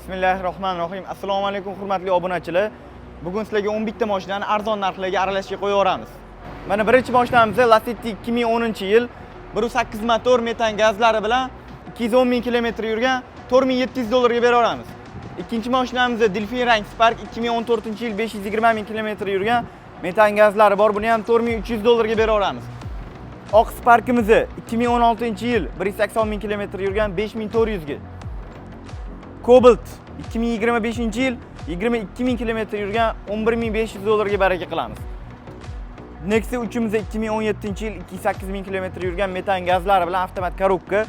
Bismillahir rohmanir rohim. Assalomu alaykum, hurmatli obunachilar. Bugun sizlarga 11 ta mashinani arzon narxlarga aralashga qo'yaveramiz. Mana, birinchi mashinamiz Lacetti, 2010-yil, 1.8 motor, metan gazlari bilan, 210 ming kilometr yurgan, 4700 dollarga beraveramiz. Ikkinchi mashinamiz Delfin rang Spark, 2014-yil, 520 ming kilometr yurgan, metan gazlari bor. Buni ham 4300 dollarga beraveramiz. Oq Sparkimizni 2016-yil, 180 ming kilometr yurgan, 5400 ga. Cobalt, 2025-yil, 22 ming kilometr yurgan, 11 500 dollarga baraka qilamiz. Nexia 3 2017-yil, 208 ming kilometr yurgan, metan gazlari bilan, avtomat коробка,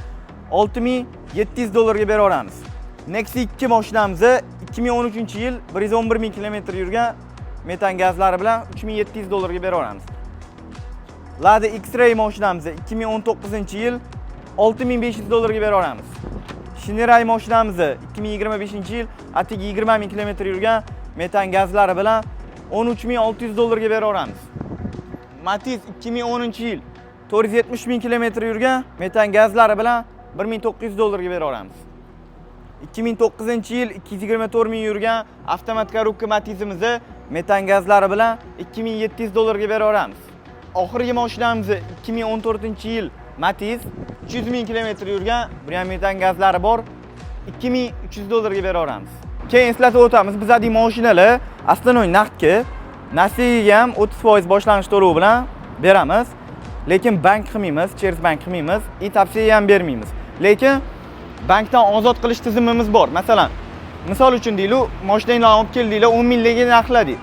6700 dollarga beraveramiz. Nexia 2 mashinamizni 2013-yil, 111 ming kilometr yurgan, metan gazlari bilan, 3700 dollarga beraveramiz. Lada X-Ray mashinamizni 2019-yil, 6500 dollarga beraveramiz. Shineray mashinamizni 2025-yil, atigi 20 ming kilometr yurgan, metan gazlari bilan, 13 600 dollarga beraveramiz. Matiz, 2010-yil, 470 ming kilometr yurgan, metan gazlari bilan, 1900 dollarga beraveramiz. 2009-yil, 224 ming yurgan, avtomat коробка Matizimizni metan gazlari bilan 2700 dollarga beraveramiz. Oxirgi mashinamiz 2014-yil Matiz, 300 ming kilometr yurgan, bu ham metan gazlari bor, 2300 dollarga beraveramiz. Keyin eslatib o'tamiz, bizadagi mashinalar основной naqdga, nasiyaga ham 30% boshlang'ich to'lov bilan beramiz. Lekin bank qilmaymiz, через bank qilmaymiz и tavsiya ham bermaymiz. Lekin bankdan ozod qilish tizimimiz bor. Masalan, misol uchun deylik, mashinanglarni olib keldinglar, 10 minglarga narxladik.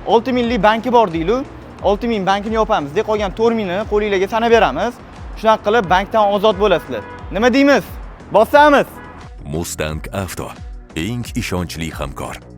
6 minglik banki bor deylik, 6 ming bankini yopamiz, deb qolgan 4 mingni qo'linglarga sanab beramiz. Shunaqa qilib bankdan ozod bo'lasizlar. Nima deymiz? Bosamiz. Mustang Avto, eng ishonchli hamkor.